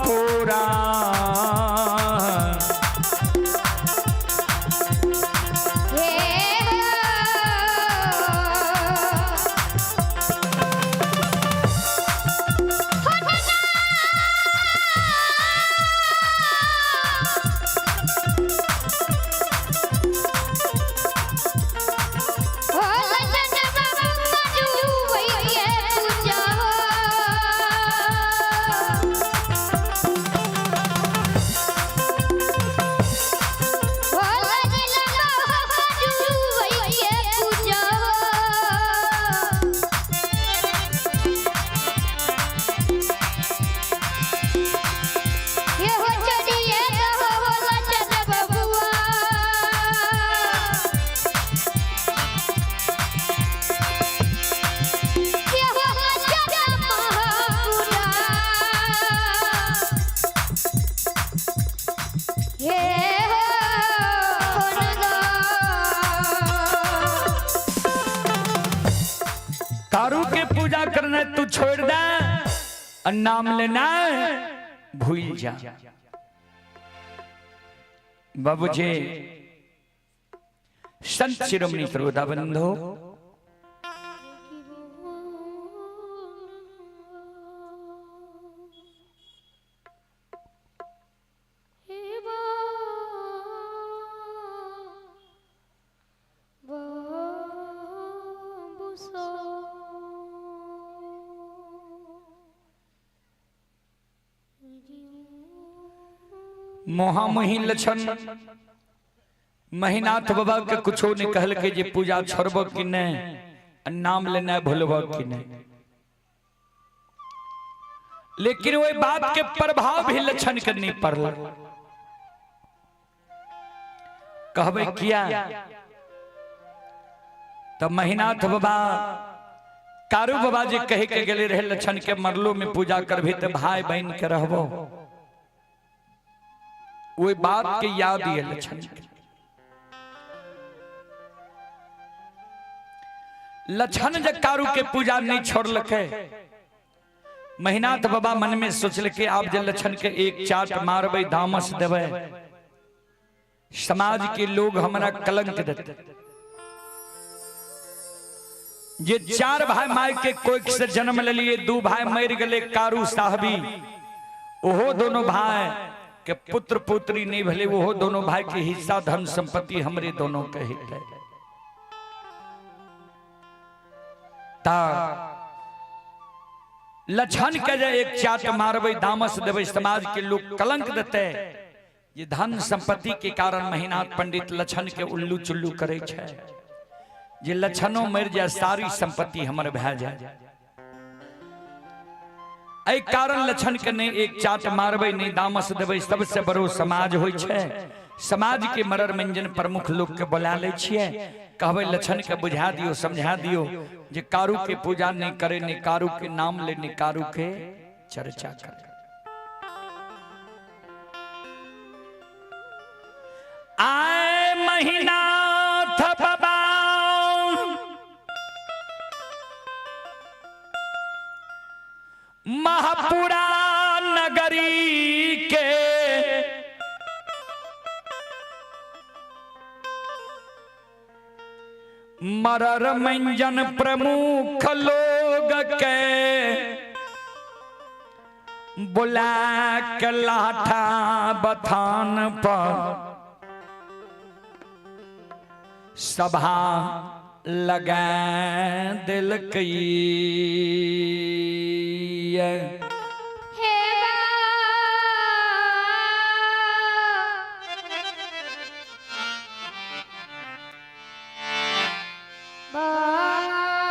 महापुराण। हे हो लजन बाबा जुवैये पूजा हो। हो लजन बाबा जुवैये पूजा हो। ये हो चढ़िए हो लजन बबुआ। ये हो लजन महापुरा। हे हो नंदा। कारू के पूजा करना तू छोड़ दे और नाम लेना भूल जा। बाबूजी संत शिरोमणि श्रोता बंधु, मोहा मोही लक्षण महिनाथ बाबा के कुछो नहीं कहल के जे पूजा छोड़ब कि नहीं आ नाम लेना भूलब कि नहीं, लेकिन वही बात के प्रभाव भी लक्षण के नहीं पड़ल। कहबे किया तब महिनाथ बाबा कारू बाबा जी कहे के गेले रहे लक्षण के मरलो में पूजा करभी तो भाई बहन के रहबो, वही बात के याद ये लक्षण के। लक्षण जे कारू के पूजा नहीं छोड़लकै, महिनाथ बाबा मन में सोचलकै आप जे लक्षण के एक चाट मारबै धामस देबै, समाज के लोग हमरा कलंक देते। जे चार भाई माय के कोख से जन्म लेलिए, दू भाई मर गए कारू साहबी, ओहो दोनों भाई के पुत्र पुत्री नहीं भले, ओहो दोनों भाई के हिस्सा धन संपत्ति हमरे दोनों के हित है। ता लक्षण के जे एक चाट मारबै दामस देबै, समाज के लोग कलंक देते। ये धन संपत्ति के कारण महिनाथ पंडित लक्षण के उल्लू चुल्लू करे छै, जे लक्षणों मर जाए सारी संपत्ति हमर भए जाए। एहि कारण लक्षण के नहीं एक चाट मारबै नहीं दामस देबै, सबसे बड़ो समाज होइ छै। समाज के मरर मंजन प्रमुख लोग के बोला लै छियै, कहबै लक्षण के बुझा दियो समझा दियो जे कारू के पूजा नहीं करे, नहीं कारू के नाम ले, नहीं कारू के चर्चा करे। आए महिनाथ बाबा महापुरा नगरी के मरर मंजन प्रमुख लोग के बुला के लाठा बथान पर सभा लगा दिलकै। हे बा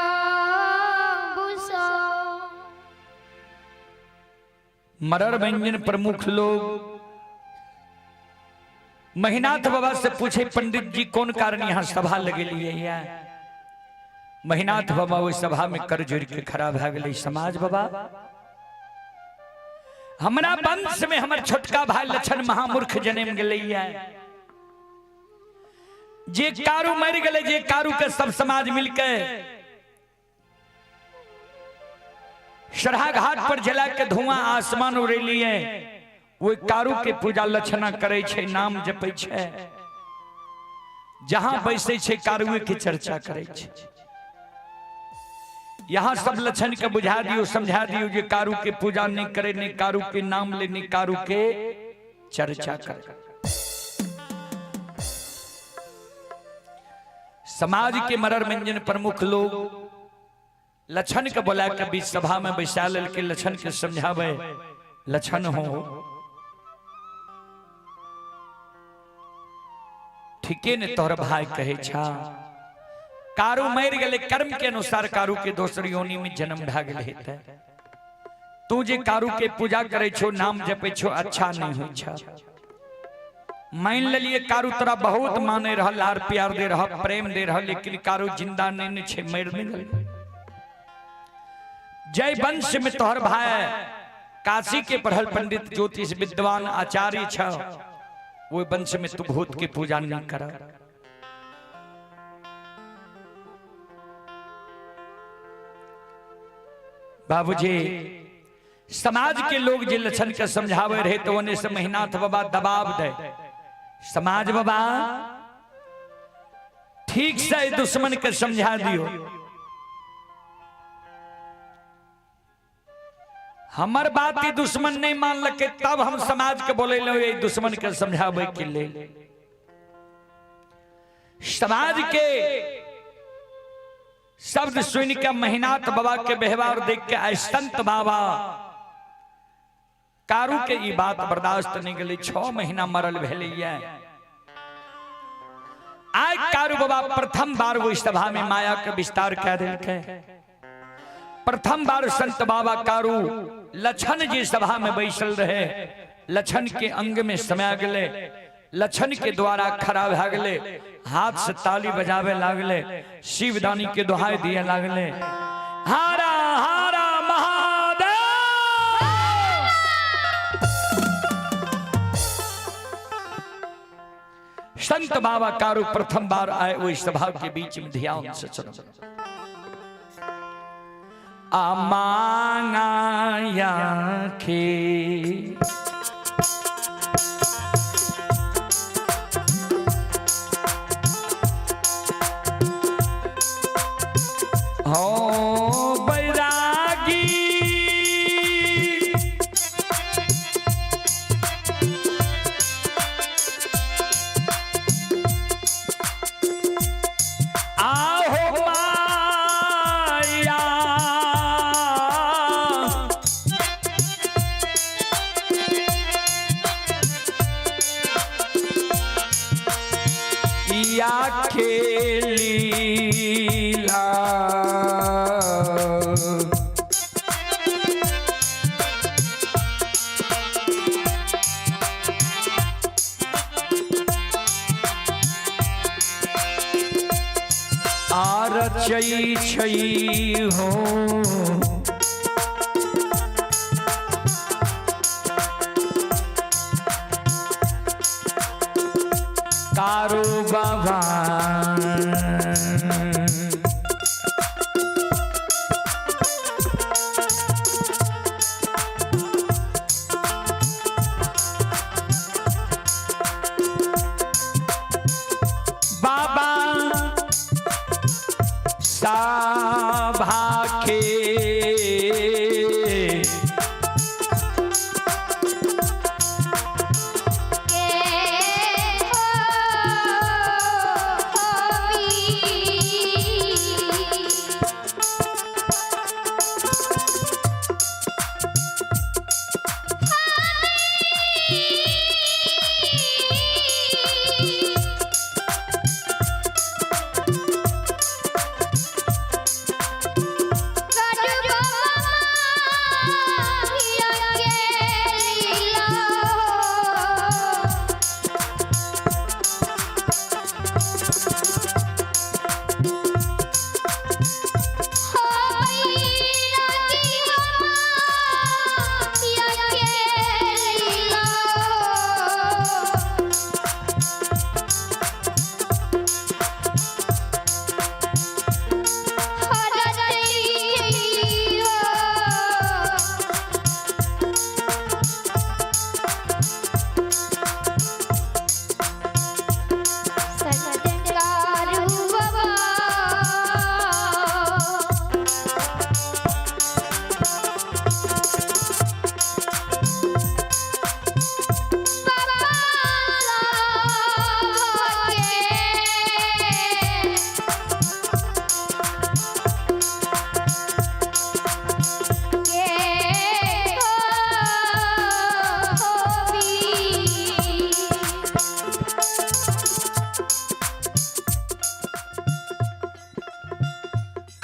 बाबू सो। मरर व्यंजन प्रमुख लोग महिनाथ बाबा से पूछे पंडित जी कौन कारण यहाँ सभा लगेलिए है। महिनाथ बाबा ओहि सभा में कर जोड़ के खड़ा भए गेलै। समाज बाबा हमरा वंश में हमर छोटका भाई लक्षण महामूर्ख जन्म गेलै है, जे कारू मरि गेलै, जे कारू के सब समाज मिलके सरहा घाट पर जला के धुआं आसमान उड़ेलिए, ओहि कारू के पूजा लक्षणा करै छै, नाम जपै छै, जहां बैसै छै कारुए के चर्चा करै छै। यहाँ सब लक्षण के बुझा दियो, समझा दियो जे कारू के पूजा नहीं करे, नहीं कारू के नाम ले, नहीं कारू के चर्चा करे। समाज के मरर मंजन प्रमुख लोग लक्षण के बोला के बीच सभा में बैसा लेल के लक्षण के समझावे, लक्षण हो ठीके ने तोहर भाई कहे छा, कारू मर गेले कर्म के अनुसार कारू के दोसर योनि में जन्म भए गेल हेतै। तू जे कारू के पूजा करे छो, नाम जपे छो, अच्छा नहीं होइ छा। मान लेलिए कारू तोरा बहुत माने रह, लार प्यार दे रह, प्रेम दे रह, लेकिन कारू जिंदा नहीं ने छे, मर नहीं गेल। जय वंश में तोहर भाई काशी के पढ़ल पंडित ज्योतिष विद्वान आचार्य छ, वो वंश में तू भूत के पूजा नहीं कर। बाबूजी समाज के लोग जे लक्षण के समझावे रहे तो ओने से महिनाथ बाबा दबाव दे, समाज बाबा ठीक से दुश्मन के समझा दियो, हमर बात ही दुश्मन नहीं मान लके तब हम समाज के बोले लो ये दुश्मन के समझावे के लिए। समाज के शब्द सुन के महिनाथ बाबा के व्यवहार देख के आए संत बाबा कारू के ई बात बर्दाश्त नहीं गेलै, 6 महीना मरल भेलैया। आइ कारू बाबा प्रथम बार वो सभा में माया के विस्तार कह देलकै। प्रथम बार संत बाबा कारू लक्षण जी सभा में बैसल रहे, लक्षण के अंग में समा गेलै, लक्षण के द्वारा खड़ा भए गेलै, हाथ से ताली बजावे लागले, शिवदानी के दोहाई दिए लागले, हारा हारा महादेव। संत बाबा कारू प्रथम बार आए वही सभा के बीच में, ध्यान से सुनो। अमांगाया के हो बैरागी आहो माया या खेलीला आर चई छई हो कारू बाबा बाबा सभा के के हो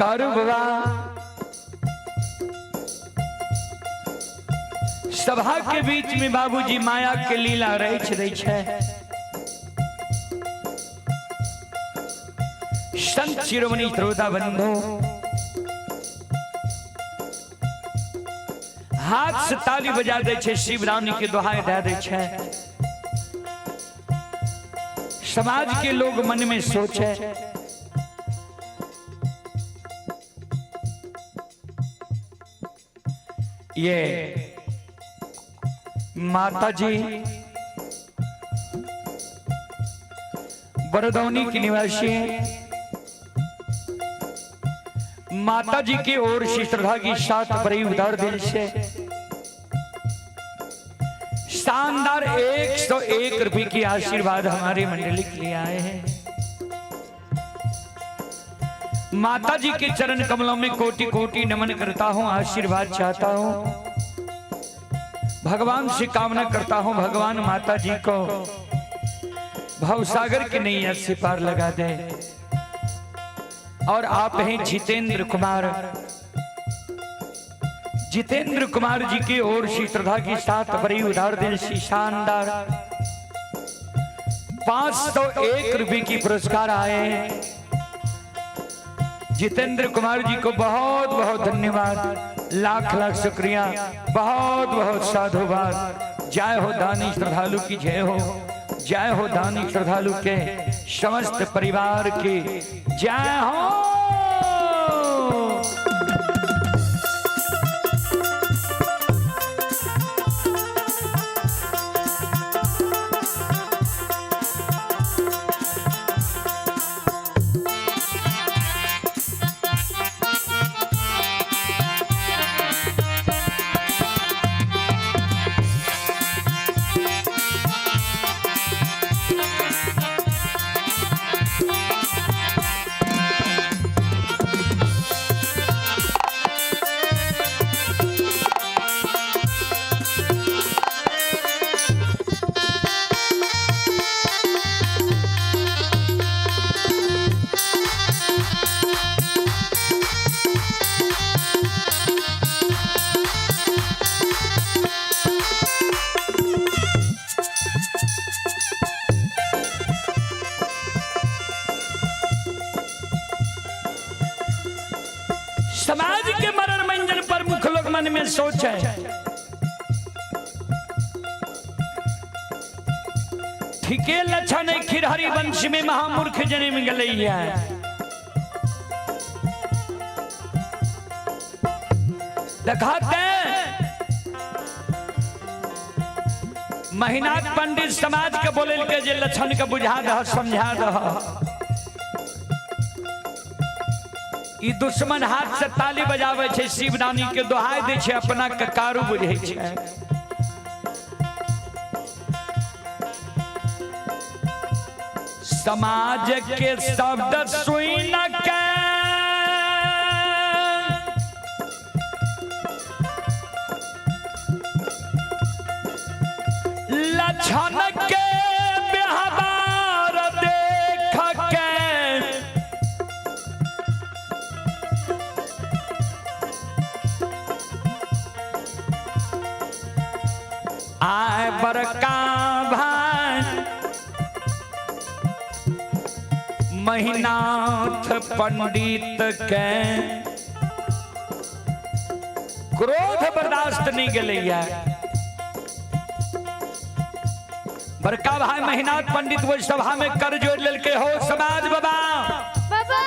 कारू बाबा सभा के बीच में बाबूजी माया के लीला रच दै छै। संत शिरोमणि श्रोता बंधु हाथ से ताली बजा दै छै, शिवरानी के दोहाई दे दै छै। समाज के लोग मन में सोचे ये माता जी बरदौनी की निवासी हैं। माता जी की ओर से श्रद्धा की साथ बड़ी उदार दिल से शानदार 101 रुपए की आशीर्वाद हमारी मंडली के लिए आए हैं। माता जी के चरण कमलों में कोटि कोटि नमन करता हूं, आशीर्वाद चाहता हूं, भगवान से कामना करता हूं, भगवान माता जी को भवसागर की नैया से पार लगा दे। और आप हैं जितेंद्र कुमार, जितेंद्र कुमार जी की ओर से श्रद्धा के साथ बड़ी उदार दिल से शानदार 501 रुपए की पुरस्कार आए हैं। जितेंद्र कुमार जी को बहुत बहुत धन्यवाद, लाख लाख शुक्रिया, बहुत बहुत साधुवाद। जय हो दानी श्रद्धालु की जय हो, जय हो दानी श्रद्धालु के समस्त परिवार की जय हो। समाज के मरण मंजन प्रमुख लोग मन में सोच है, ठीके लक्षण है खिरहरी वंश में महामूर्ख जन्म गलैया। दिखाते महिनाथ पंडित समाज के बोले के जे लक्षण के बुझा दह समझा दह, ई दुश्मन हाथ से ताली बजावे छै, शिवदानी के दोहाई दै छै, अपना के कारू बुझै छै। समाज के शब्द सुन के लक्षण के व्यवहार देख के आए बड़का भाई महिनाथ पंडित के क्रोध बर्दाश्त नहीं गेलैया। बड़का भाई महिनाथ पंडित वो सभा में कर जोड़ लेलके हो समाज बाबा बाबा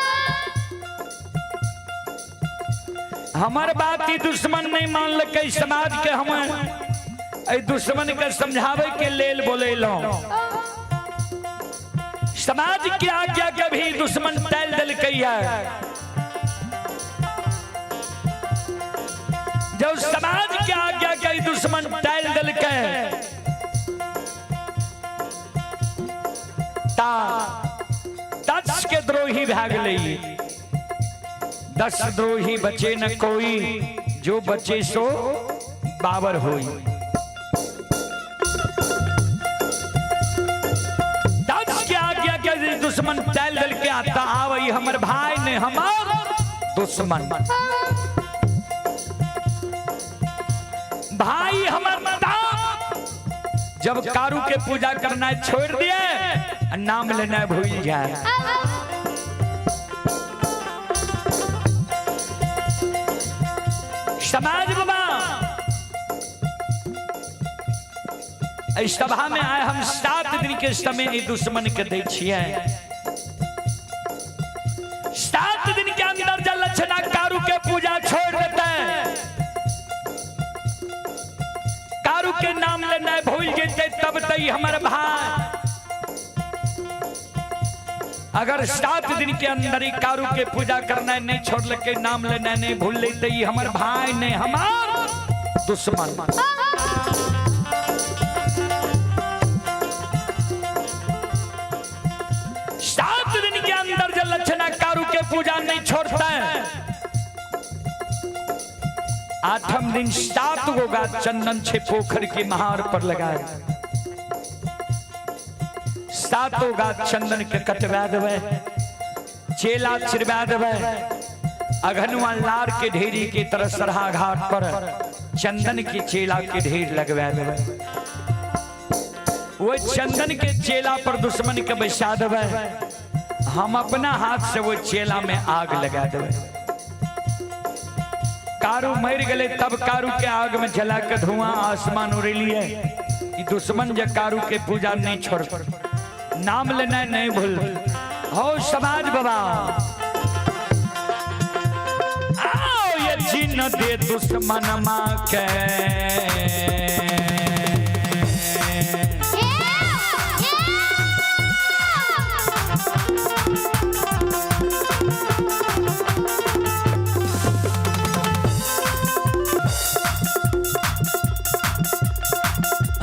हमर बात ही दुश्मन नहीं मानलकै, समाज के हम दुश्मन के समझावे के लेल बोलेलौं। समाज के आज्ञा के भी दुश्मन टाल देलकै है। जब समाज के आज्ञा के दुश्मन टाल देलकै ता दस के द्रोही भए गेलै। 10 द्रोही बचे न कोई, जो बचे सो बाबर होई। 10 के आज्ञा के दुश्मन टाल देलकै आता आवई हमर भाई ने हमर दुश्मन। भाई हमर दाम जब कारू के पूजा करना छोड़ दिए, नाम लेना भूल जाए। समाज बाबा, एहि सभा में आए हम 7 दिन के समय ई दुश्मन के दै छियै। 7 दिन के अंदर जब लक्षणा कारू के पूजा छोड़ देते, कारू के नाम लेना भूल जेते, तब तई हमर भाई। अगर 7 दिन के अंदर ही कारू के पूजा करना नहीं छोड़ लके, नाम लेना नहीं भूल लेते, ई हमर भाई नहीं, हमार दुश्मन। 7 दिन के अंदर जब लक्षणा कारू के पूजा नहीं छोड़ता है, 8म दिन 7 गो गाछ चंदन छे पोखर के महार पर लगाए, 7 गाछ चंदन के कटवा देवे, चेला चिरवा देवे, अघनुआ लार के ढेरी के तरह सरहा घाट पर चंदन के चेला के ढेर लगवा देवे। वो चंदन के चेला पर दुश्मन के बैसा देवे, हम अपना हाथ से वो चेला में आग लगा देवे। कारू मर गए तब कारू के आग में जला के धुआं आसमान उड़ लिए। दुश्मन जब कारू के पूजा नहीं छोड़, नाम लेना नहीं भूल हो। समाज बाबा, आओ ये चिन्ह दे दुश्मन माँ के।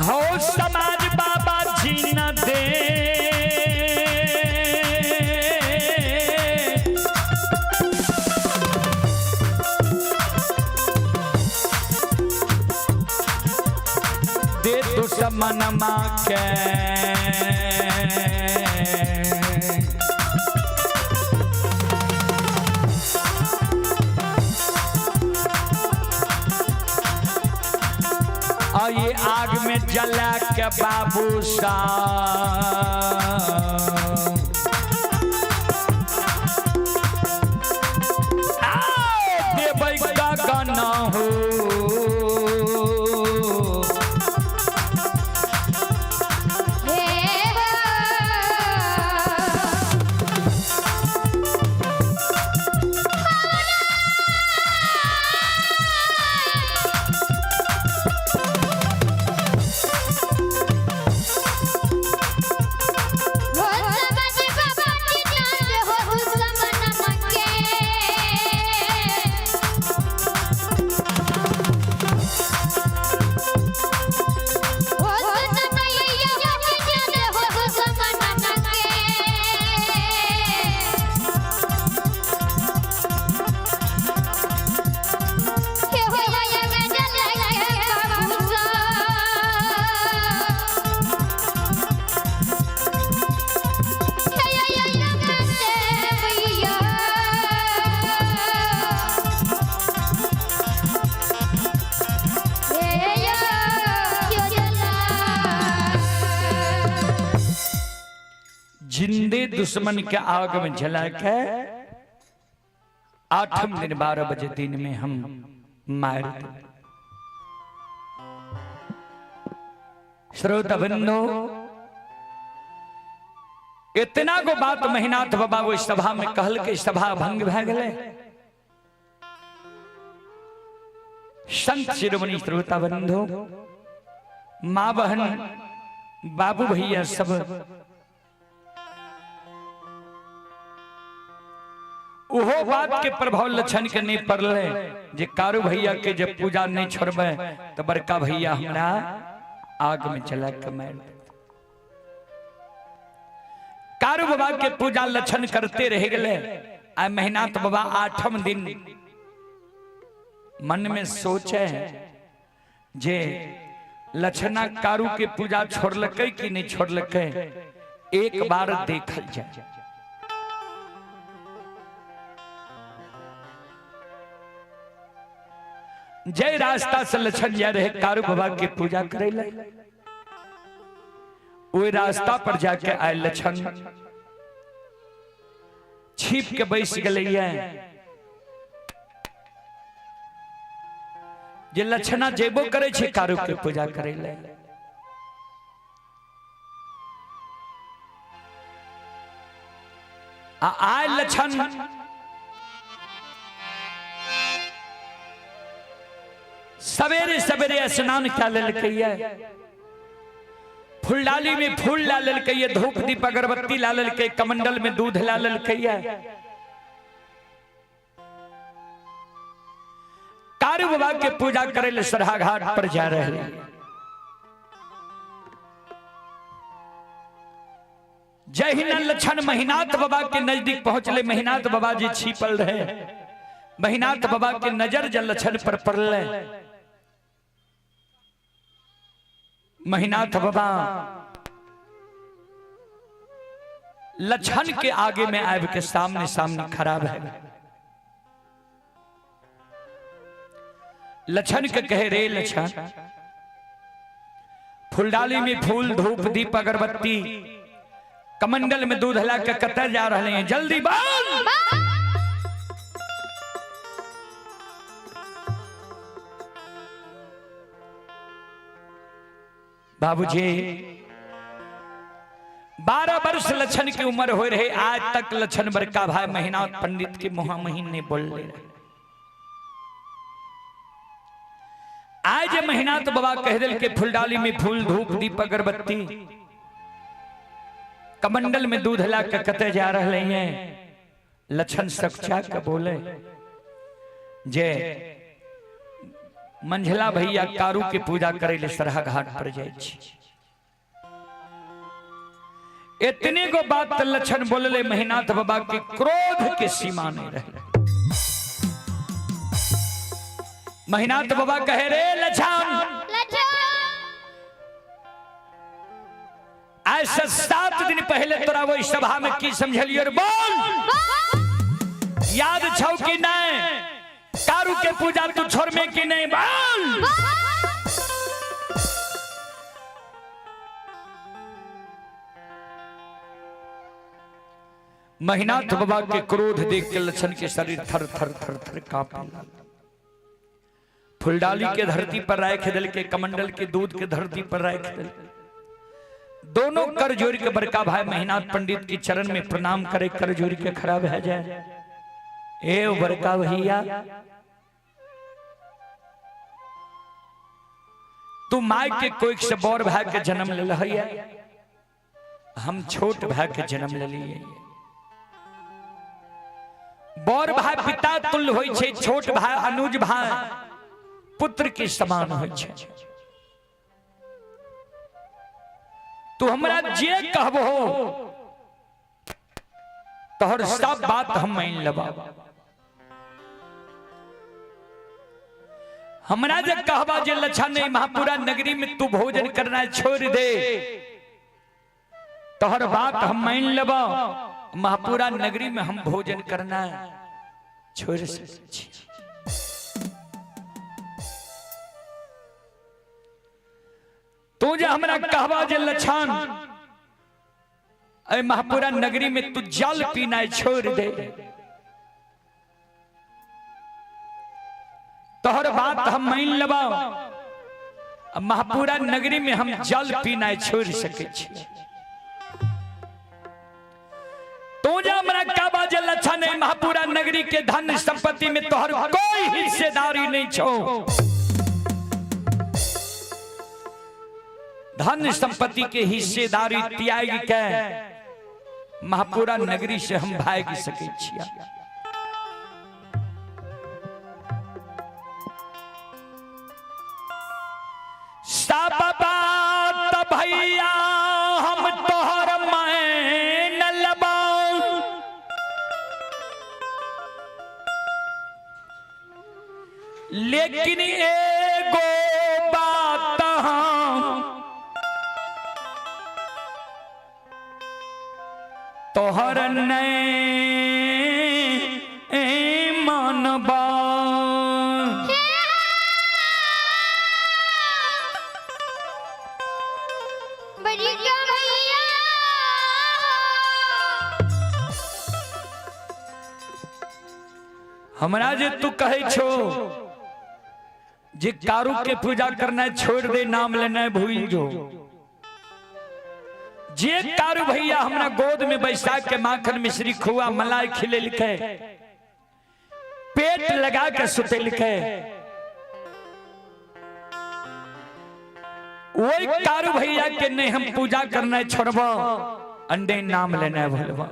हो समाज बाबा जीना दे, दे दुश्मन माँ के। और ये आग में जला के बाबू सा देबै गगन हो। जिंदे दुश्मन के आग में जला के 8म दिन 12 बजे दिन में हम मार दे। श्रोता बंधु, इतना गो बात महिनाथ बाबा वो सभा में कहल के सभा भंग भै गेलै। संत शिरोमणि श्रोता बंधु, माँ बहन बाबू भैया सब ओहो बात के प्रभाव लक्षण के नहीं पड़ले जे कारू भैया के जब पूजा नहीं छोड़बे तो बड़का भैया हमरा आग में जला के मार देते। कारू बाबा के पूजा लक्षण करते रह गए। आ महिनाथ बाबा 8म दिन मन में सोचे जे लक्षणा कारू के पूजा छोड़लकै कि नहीं छोड़लकै, एक बार देखल जाए। जय रास्ता से लछन जा रहे कारू बाबा के पूजा करे ले, ओहि रास्ता पर जाके आए लछन छिप के बैस गेलैया। जे लछना जेबो करे छै कारू के पूजा करे ले। आ आय लछन सवेरे सवेरे स्नान कए लेलकैया, फुलडाली में फूल ला लेलकैया, धूप दीप अगरबत्ती ला लेलकै, कमंडल में दूध ला लेलकैया। कारू बाबा के पूजा करे ले सरहा घाट पर जा रहे। जहिना लक्षण महिनाथ बाबा के नजदीक पहुंचले, महिनाथ बाबा जी छिपल रहे। महिनाथ बाबा के नजर जल लक्षण पर पड़ले, महिनाथ बाबा लक्षण के आगे में आब के सामने सामने खड़ा है। लक्षण के कहे, रे लक्षण, फुलडाली में फूल धूप दीप अगरबत्ती कमंडल में दूध ला के कतऽ जा रहे हैं, जल्दी बंद। बाबूजी 12 वर्ष लक्षण की उम्र हो रहे, आज तक लक्षण बड़का भाई महिनाथ पंडित के मुहा महीन नहीं बोल रहे। आज महिनाथ बाबा कह दिल के फुलडाली में फूल धूप दीप अगरबत्ती कमंडल में दूध ला के कते जा रहे हैं। लक्षण सक्षा के बोले जे मंझला भैया कारू के पूजा करे ले सरहा घाट पर जाय छी। इतने गो बात लक्षण बोलले, महिनाथ बाबा के क्रोध के सीमा नहीं रहे। महिनाथ बाबा कहे, रे लक्षण, ऐसे 7 दिन पहले तोरा वही सभा में की समझलियो रे, बोल याद छौ कि नहीं? कारू के पूजा तू छोड़ में कि नहीं, बोल। महिनाथ बाबा के क्रोध देख के लक्षण के शरीर थर थर थर थर कांपे लागल। फुलडाली के धरती पर राख दिल के, कमंडल के दूध के धरती पर राख दिल। दोनों कर जोड़ के बड़का भाई महिनाथ पंडित के चरण में प्रणाम करे, कर जोड़ के खड़ा भा जाए। ए बड़का भैया, तू माय के कोई से बड़ भाई के जन्म ले है, हम छोट भाई के जन्म ले लिए। बड़ भाई पिता तुल्य होई छै, छोट भाई अनुज भाई पुत्र के समान होई छै। तू हमरा जे कहबो तोहर सब बात हम मान लेबा। हमरा जे कहबा जे लच्छा नहीं महापुरा नगरी में तू भोजन करना छोड़ दे, तोहर बात हम मान लेबा। महापुरा नगरी में हम भोजन करना छोड़ सकै छी। तू जे हमरा कहबा जे लछन ए महापुरा नगरी में तू जल पीना छोड़ दे, तोहर बात हम मान लेबा। महापुरा नगरी में हम जल पीना छोड़ सकै छी। तू जे हमरा कहबा जे लछन ए महापुरा नगरी के धन संपत्ति में तोहर कोई हिस्सेदारी नहीं छो, धन संपत्ति के हिस्सेदारी त्याग के महापुरा नगरी से हम भाग सकै छिया। सब बात भैया हम तोहर मान लेबा, लेकिन एगो बात हम तोहर नहीं मानबा। बड़का भैया। हमरा जे तू कहै छो जे कारू के पूजा करना छोड़ दे, नाम लेना भूल जो, जे कारू भैया हमरा गोद में बैसा के माखन मिश्री खुआ मलाई खिलेलकै, पेट लगा के सुतेलकै, वही कारू भैया के नहीं हम पूजा करना छोड़ब, अंडे नाम लेना भूलबो।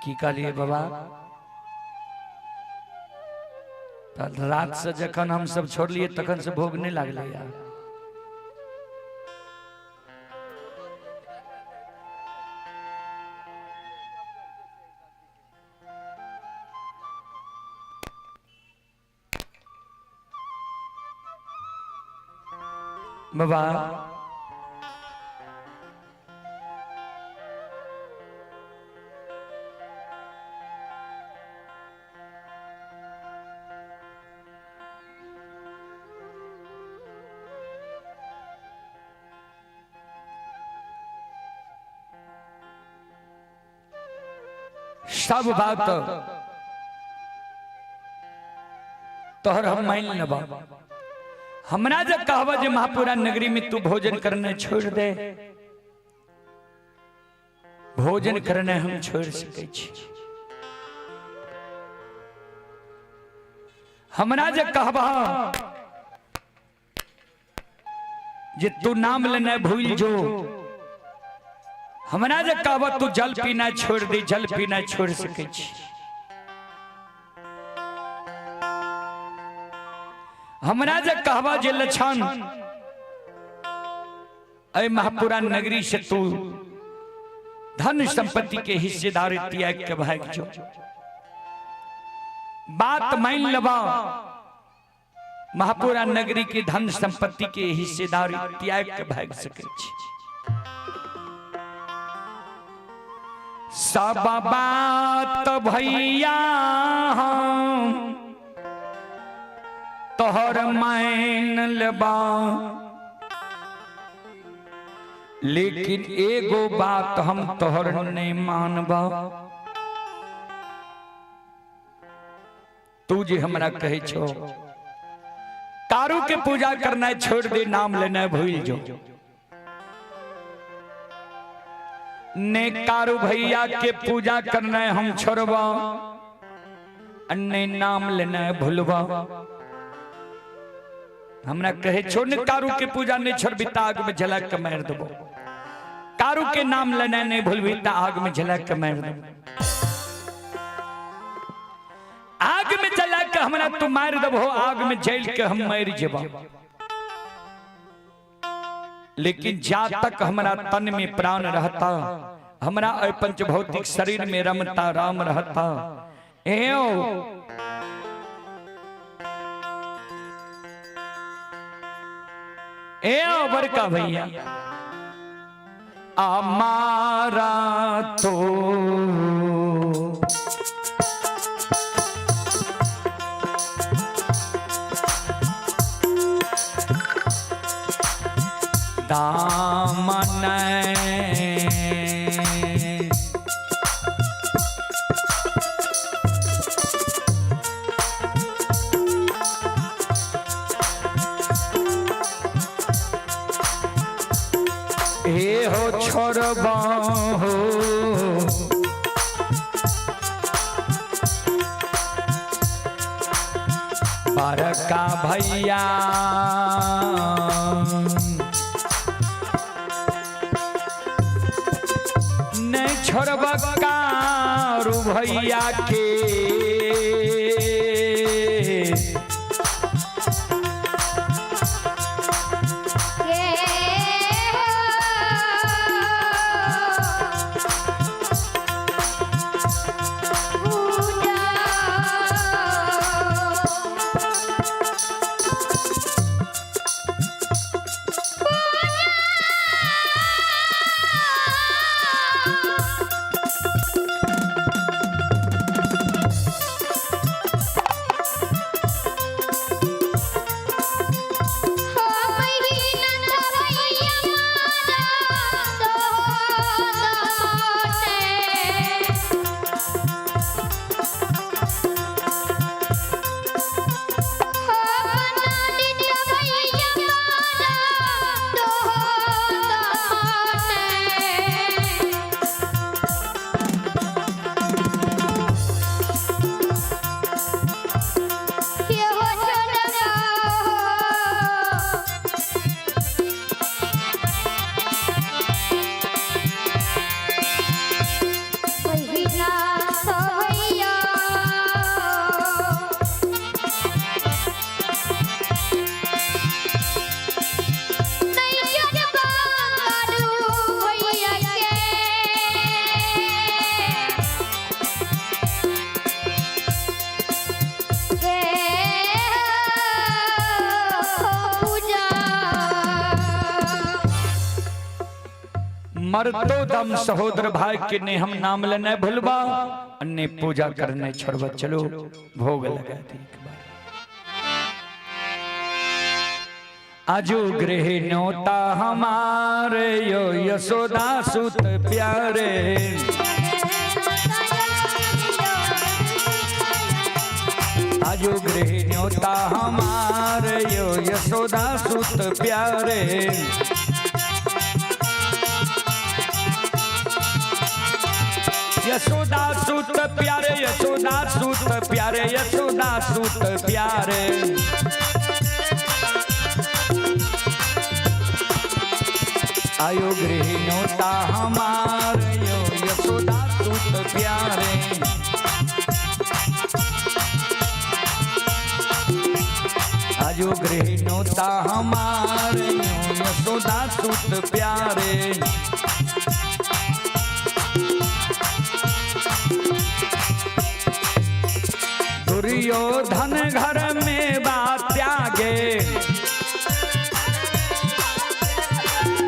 की कहलिए बाबा? रात से जखन हम सब छोड़लिए तखन से भोग नहीं लागले यार। बाबा सब बात तोहर हम मान लेब। हमरा जब कहबा जे महापुरा नगरी में तू भोजन करने छोड़ दे, भोजन करने हम छोड़ सकै छी। हमरा जे कहबा जे तू नाम लेने भूल जो, हमरा जे कहबा तू जल पीना छोड़ दे, जल पीना छोड़ सकै छी। हमरा जे कहबा जे लक्षण अय महापुरा नगरी से तू धन संपत्ति के हिस्सेदारी त्याग के भाग जो, बात मान लेबा, महापुरा नगरी के धन संपत्ति के हिस्सेदारी त्याग के भाग सकै छी। सब बात भैया हम तोहर मान लेबा, लेकिन एगो बात हम तोहर नहीं मानबा। तू जे हमरा कहै छो कारू के पूजा करना छोड़ दे, नाम लेना भूल जो, ने कारू भैया के पूजा करना हम छोड़बा, ने नाम लेना भूलबा। हमरा कहे छो ने कारू के पूजा नहीं छोड़बी त आग में जला के मार देबो, कारू के नाम लेना नहीं भूलबी त आग में जला के मार देबो। आग में जला के हमरा तू मार देबो, आग में जल के हम मर जेबो, लेकिन जा तक हमरा तन में प्राण रहता, हमरा पंचभौतिक शरीर में रमता राम रहता, एओ एओ बड़का भैया हमारा तो दामन हे हो छोड़बा हो बड़का भैया नहीं छोड़ब कारू भैया के, पूजा मरतो दम सहोदर भाई के ने हम नाम लेने भूलबा ने पूजा करने छोड़बा। चलो भोग लगा दी एक बार। आजो गृह न्योता हमारे यो यशोदा सुत प्यारे। आजो गृह न्योता हमारे यो यशोदा सुत प्यारे। यशोदा सुत प्यारे, यशोदा सुत प्यारे, यशोदा सुत प्यारे। आयो गृह न्योता हमारे यो यशोदा सुत प्यारे। आयो गृह न्योता हमारे यो यशोदा सुत प्यारे। दुर्योधन घर में बा त्यागे,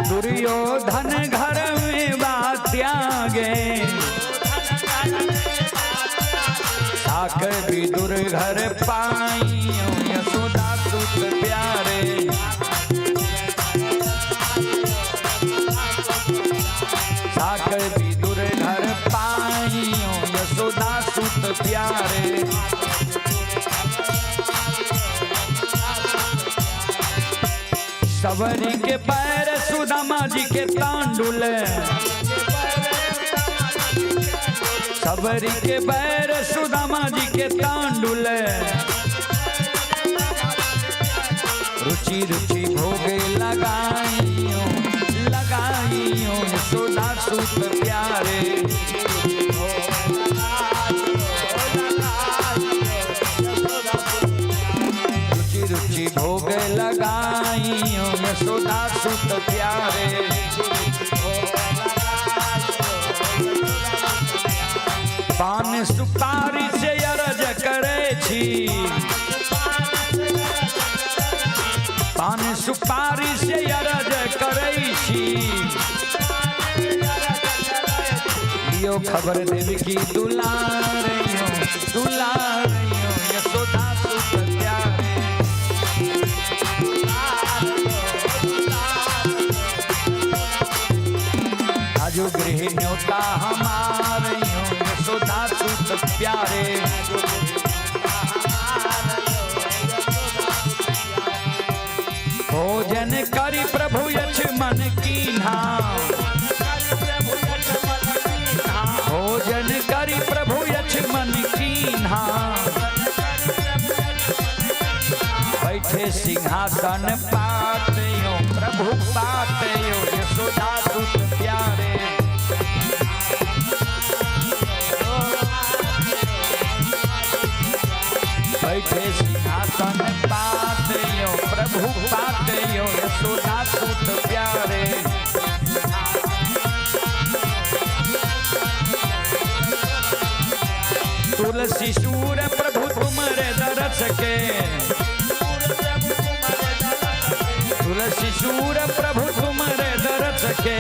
दुर्योधन घर में बा त्यागे। साख विदुर घर पाइयो यशोदा सुत प्यारे। साख विदुर घर पाइयो यशोदा सुत प्यारे। सबरी के पैर सुदामा जी के तांडुल, सबरी के पैर सुदामा जी के तांडुल। रुचि रुचि भोग लगाइयो लगाइयो यशोदा सुत प्यारे। रुचि रुचि भोग लगाइयो यशोदा सुत प्यारे। पान सुपारी से अरज करे छी, पान सुपारी से अरज करे छी। लियो खबर देवी की दुलारियो दुलारियो यशोदा सुत प्यारे। आजो गृह न्योता हमारे यशोदा सुत प्यारे। भोजन करी प्रभु लक्ष्मण कीन्हा, भोजन करी प्रभु लक्ष्मण कीन्हा। बैठे सिंहासन पातयो प्रभु पातयो यशोदा सुत प्यारे। बैठे सिंहासन पातयो प्रभु पातयो यशोदा सुत प्यारे। तुलसी सूर प्रभु तुमरे दरस के, तुलसी सूर प्रभु तुमरे दरस के।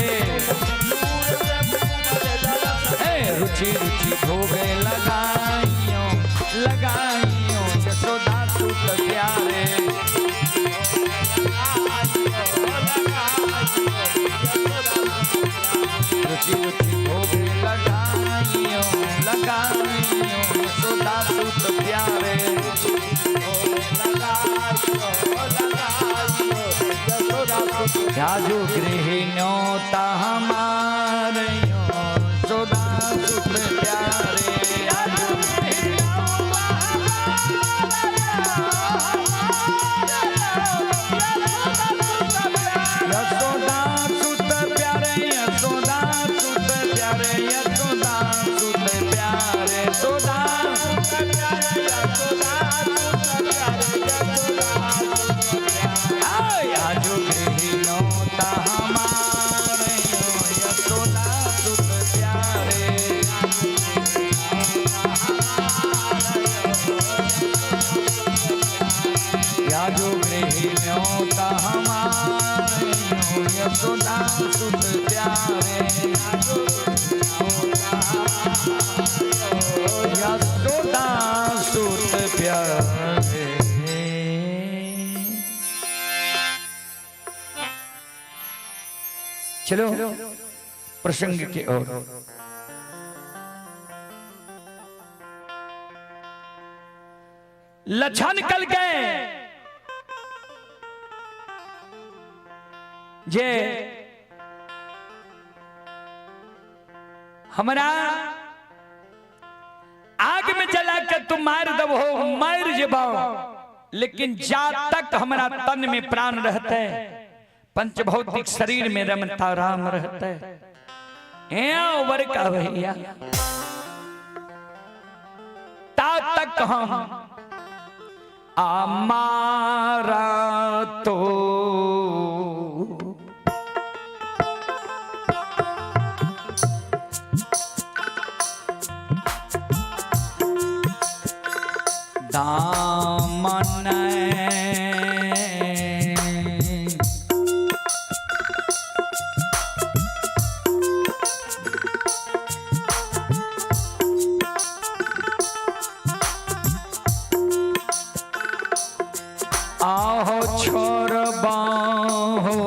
रुचि रुचि भोग लगाइयो लगाइयो यशोदा सुत प्यारे। रुचि रुचि भोग लगाइयो लगाइयो यशोदा सुत प्यारे। राजू गृह न्योता हमारे यशोदा सुत प्यारे। यशोदा सुत प्यारे, यशोदा सुत प्यारे, यशोदा सुत प्यारे, यशोदा सुत प्यारे, यशोदा सुत प्यारे, यशोदा सुत प्यारे। आजो गृह न्योता हमारे यशोदा सुत प्यारे। आजो गृह न्योता हमारे यशोदा सुत प्यारे, यशोदा सुत प्यारे। चलो प्रसंग के ओर। लक्षण कल गए जे हमरा आग में जला के तुम मार दबो, मार जेबो, लेकिन जा तक हमरा तन में प्राण रहते, पंचभौतिक शरीर में रमता राम रहते। बड़का भैया ता तक हम आमारा तो दामन आहो छोड़बा हो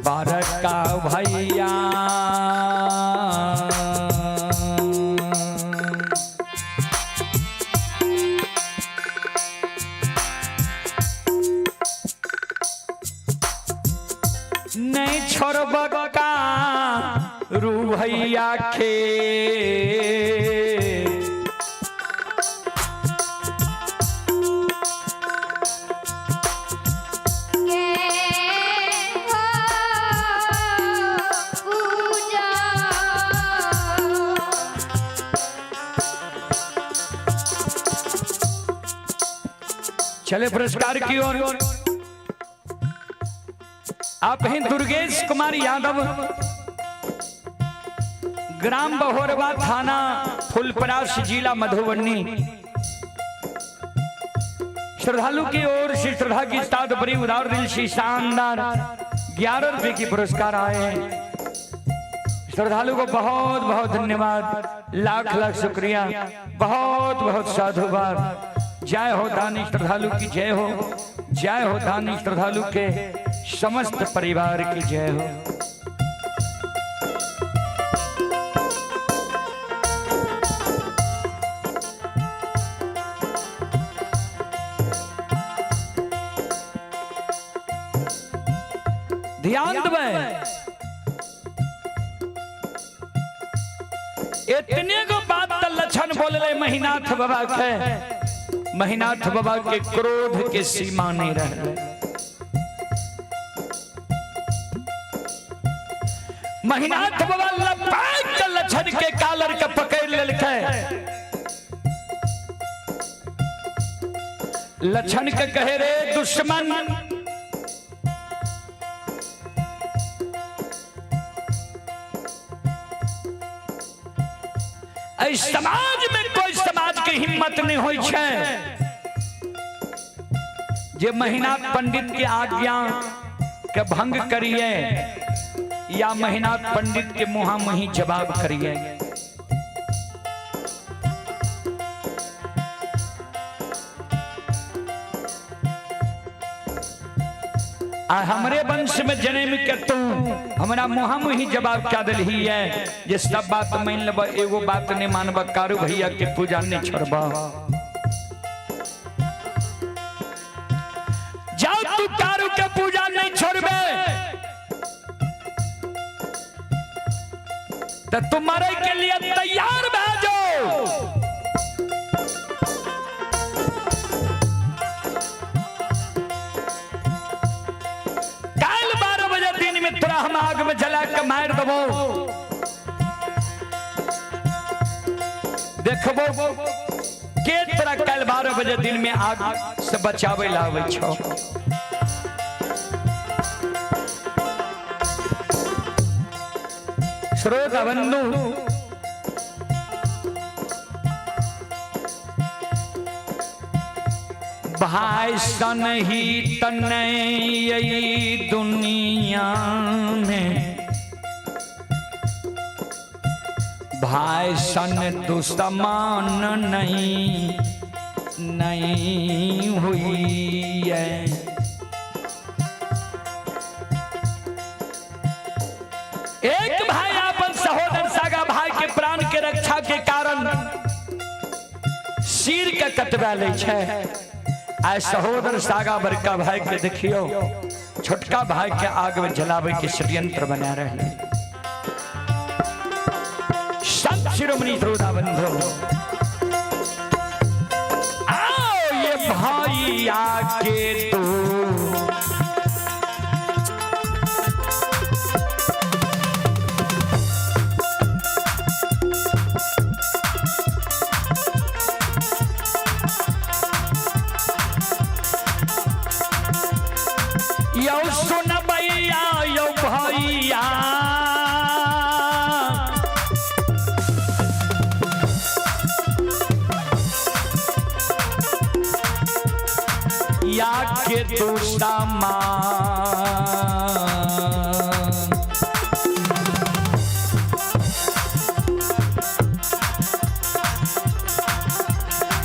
बड़का भैया, नहीं छोड़बका रू भैया के। पूजा चले पुरस्कार की ओर। आप हैं दुर्गेश कुमार यादव, ग्राम बहोरवा, थाना फुलपरास, जिला मधुबनी। श्रद्धालु की ओर से श्रद्धा की साथ बड़ी उदार दिल से शानदार 11 रुपए की पुरस्कार आए हैं। श्रद्धालु को बहुत बहुत धन्यवाद, लाख लाख शुक्रिया, बहुत बहुत साधुवाद। जय हो दानी श्रद्धालु की जय हो, जय हो दानी श्रद्धालु के समस्त परिवार की जय हो। ध्यान देबै, इतने गो बात त लक्षण बोलले महिनाथ बाबा के। महिनाथ बाबा के क्रोध के सीमा नहीं रहे। महिनाथ बाबा लपट के लक्षण के कालर के पकड़ लेलकै। लक्षण के कहे रे दुश्मन, एहि समाज में कोई समाज के हिम्मत नहीं होई छै जे महिनाथ पंडित के आज्ञा के भंग करिए या महिनाथ पंडित के मुहा मुही जवाब करिए। आ हमरे वंश में जन्म के तू हमरा मुहा मुही जवाब क्या दिलही है जे सब बात मान लेब, एगो बात नहीं मानब, कारू भैया के पूजा नहीं छोड़ब। जाओ तू कारू के पूजा नहीं छोड़बे तो तुम मरे के लिए तैयार भा जाओ। काल 12 बजे दिन में तोरा हम आग में जला के मार देबो, देखबो के तोरा काल 12 बजे दिन में आग से बचावे लावे छो। श्रोता बंधु, भाई सन ही तनई दुनिया में, भाई सन दुश्मन नहीं नहीं हुई है। एक भाई अपन सहोदर सागा भाई के प्राण के रक्षा के कारण सिर के कटवा लै छै। आइ सहोदर सागा बड़का भाई के देखियो छोटका भाई के आग में जलावे के षड्यंत्र बना रहे। संत शिरोमणि श्रोता बंधु, आओ ये भाई आके तू यौ सुनबैया यौ भैया, या के दुश्मन।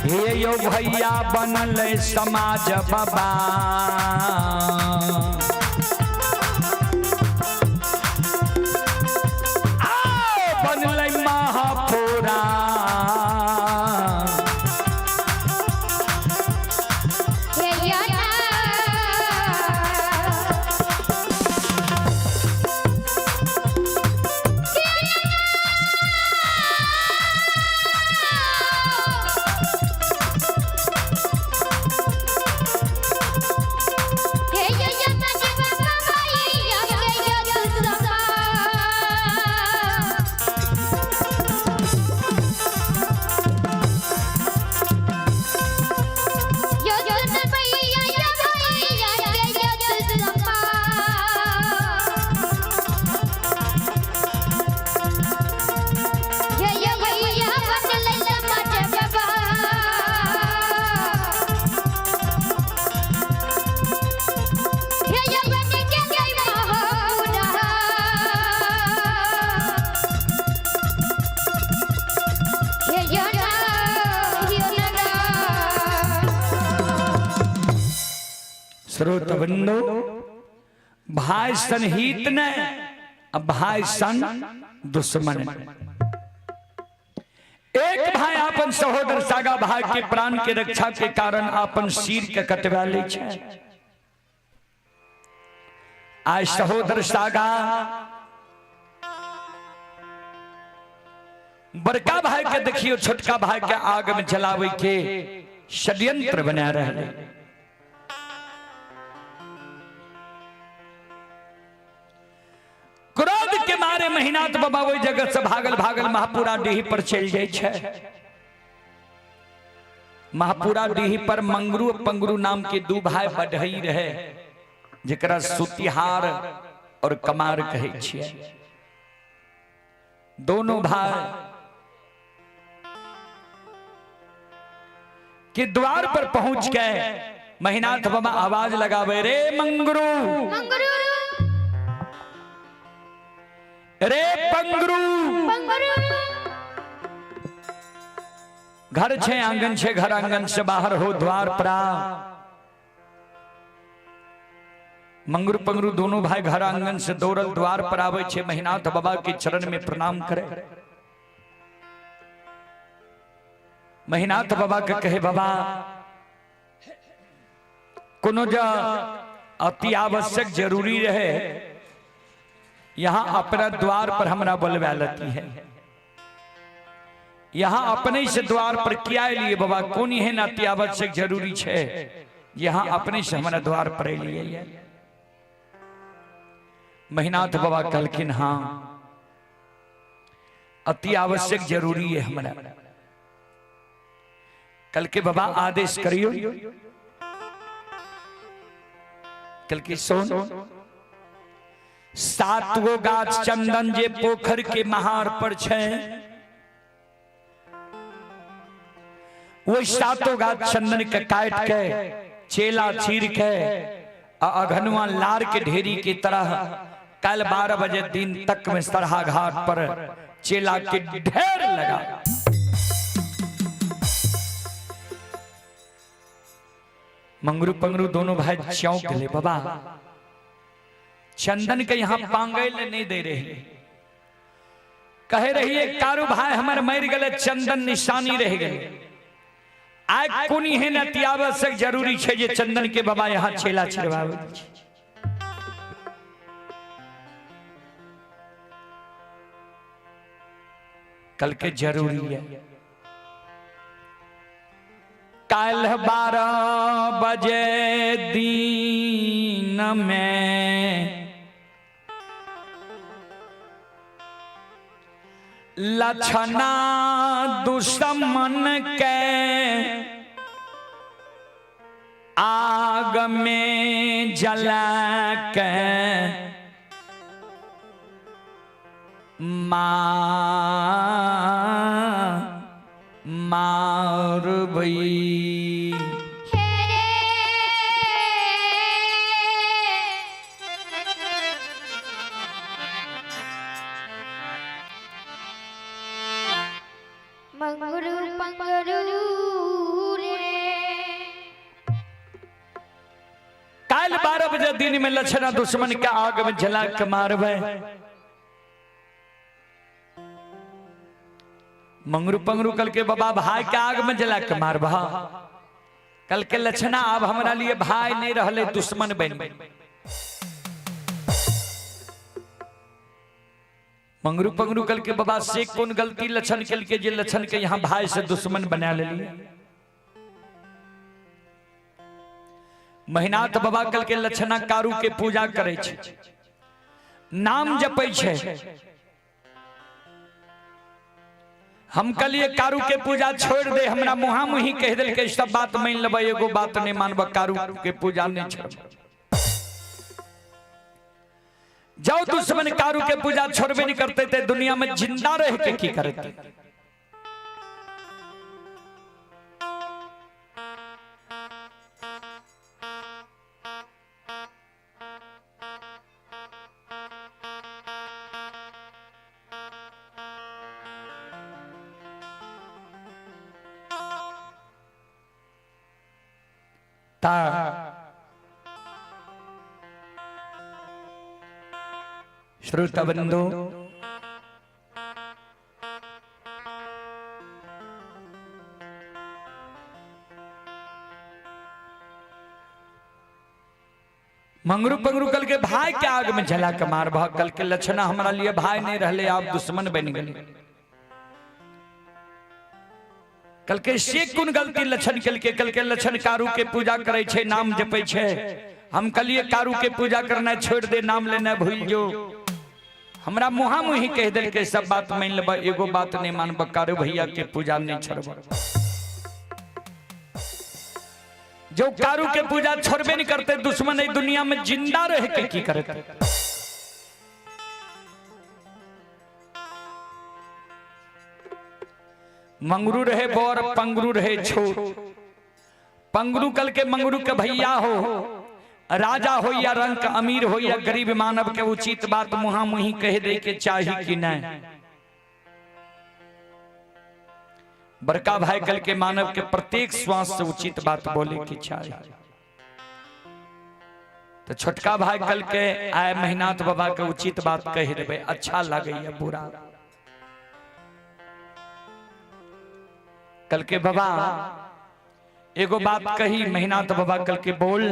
हे यौ भैया बनल समाज बाबा, आओ बनल महापुरा। श्रोत बंधु, भाई सन हित ने अब भाई सन दुश्मन। एक भाई अपन सहोदर सागा भाई के प्राण के रक्षा के कारण अपन सिर के कटवा लै छै। आइ सहोदर सागा बड़का भाई के देखियो छोटका भाई के आग में जलावे के षड्यंत्र बना रहे। क्रोध के मारे महिनाथ बाबा ओहि जगह से भागल भागल महापुरा डीही पर चल जाय छै। महापुरा डीही पर मंगरू पंगरू नाम के दू भाई बढ़ई रहे, जकरा सुतिहार और कमार कहै छियै। दोनों भाई के द्वार पर पहुंच के महिनाथ बाबा आवाज लगावे, रे मंगरू, रे पंगरू। घर छे आंगन छे, घर आंगन से बाहर हो द्वार पर। मंगरू पंगरू दोनों भाई घर आंगन से दौड़ल द्वार पर आवे छे, महिनाथ बाबा के चरण में प्रणाम करे। महिनाथ बाबा के कहे, बाबा कोनो जा अति आवश्यक जरूरी रहे यहाँ अपना द्वार पर हमरा बोलवा लेती है, यहाँ अपने से द्वार पर किया लिए बाबा, कोन एहन अति आवश्यक जरूरी छे यहाँ अपने से हमरा द्वार पर लिए। महिनाथ बाबा कहलखिन, हाँ अति आवश्यक जरूरी है हमरा। कल के बाबा आदेश करियो। कल के सोन 7 गो गाछ चंदन जे पोखर के महार पर छे, वही 7 गाछ चंदन के काट के चेला चीर के आ अघनुआ लार के ढेरी की तरह कल 12 बजे दिन तक में सरहा घाट पर चेला के ढेर लगा। मंगरू पंगरू दोनों भाई चौंक गए, बाबा चंदन के यहाँ पांगे ले नहीं दे रही, कहे रही है कारू भाई हमारे मर गए, चंदन निशानी रह गए। आय कोन एहन अति आवश्यक जरूरी छै जे चंदन के बाबा यहाँ चेला चिरवाबै। कल के जरूरी है। कल 12 बजे दिन में लछना दुश्मन के आग में जला के मारबई। मंगरू पंगरू रे। काल 12 बजे दिन में लछना दुश्मन के आग में जला के मारबे। मंगरू पंगरू कल के बाबा भाई के आग में जला के मारबा। कल के लछना अब हमरा लिए भाई नहीं रहले, दुश्मन बन। मंगरू पंगरू कल के बाबा से कौन गलती लछन कल के जे लछन के यहाँ भाई से दुश्मन बना ले। महिनाथ बाबा कल के लछना कारू के पूजा करे छे, नाम जपै छे। हम कलिए कारू के पूजा छोड़ दे, हमरा मुहा मुही कह दिल के सब बात मान लेबै, एगो बात नहीं मानब, कारू के पूजा नहीं छोड़ब। जाओ दुश्मन कारू के पूजा छोड़बे नहीं करते थे, दुनिया में जिंदा रह के की करते। ता श्रोता बंधु, मंगरू पंगरू कल के भाई के आग में जला के मार भा। कल के लछना हमारा लिए भाई नहीं रहले, आप दुश्मन बन गए। कल के से कोन गलती लछन कल के लछन कारू के पूजा करे छे, नाम जपे छे। हम कलिए कारू के पूजा करना छोड़ दे, नाम लेना भूल जो। हमरा मुहा मुही कह दिल के सब बात मान लेब, एगो बात नहीं मानब, कारू भैया के पूजा नहीं छोड़ब। जो कारू के पूजा छोड़बे नहीं करते, दुश्मन है दुनिया में जिंदा रह के की करते। मंगरू रहे बोर, पंगरू रहे छोट। पंगरू कल के मंगरू के भैया हो, राजा हो या रंक, अमीर हो या गरीब, मानव के उचित बात मुहा मुही कह दे के चाही कि नहीं। बड़का भाई कल के मानव के प्रत्येक श्वास से उचित बात बोले के चाही। तो छोटका भाई कल के आए महिनाथ बाबा के उचित बात कह देवे, अच्छा लगे या बुरा। कल के बाबा एगो बात कही महिनाथ बाबा कल के बोल,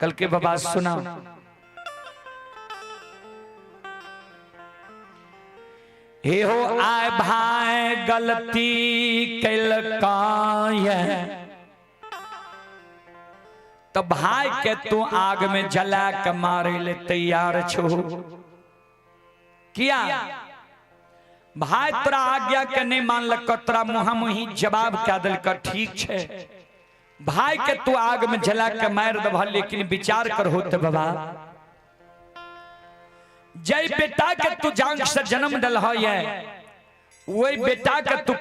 कल के बाबा सुना। हे हो आए भाई गलती कैलकाय, तो भाई के तू आग में जला के मारे ले तैयार छो। किया भाई तोरा आज्ञा के नहीं मानलक, तोरा मुहा मुही जवाब क्या दिलक, ठीक छे भाई के तू आग में जला के मार दबह, लेकिन विचार कर होते बाबा, जय बेटा के तू जांग से जन्म दिल है, वही बेटा के तू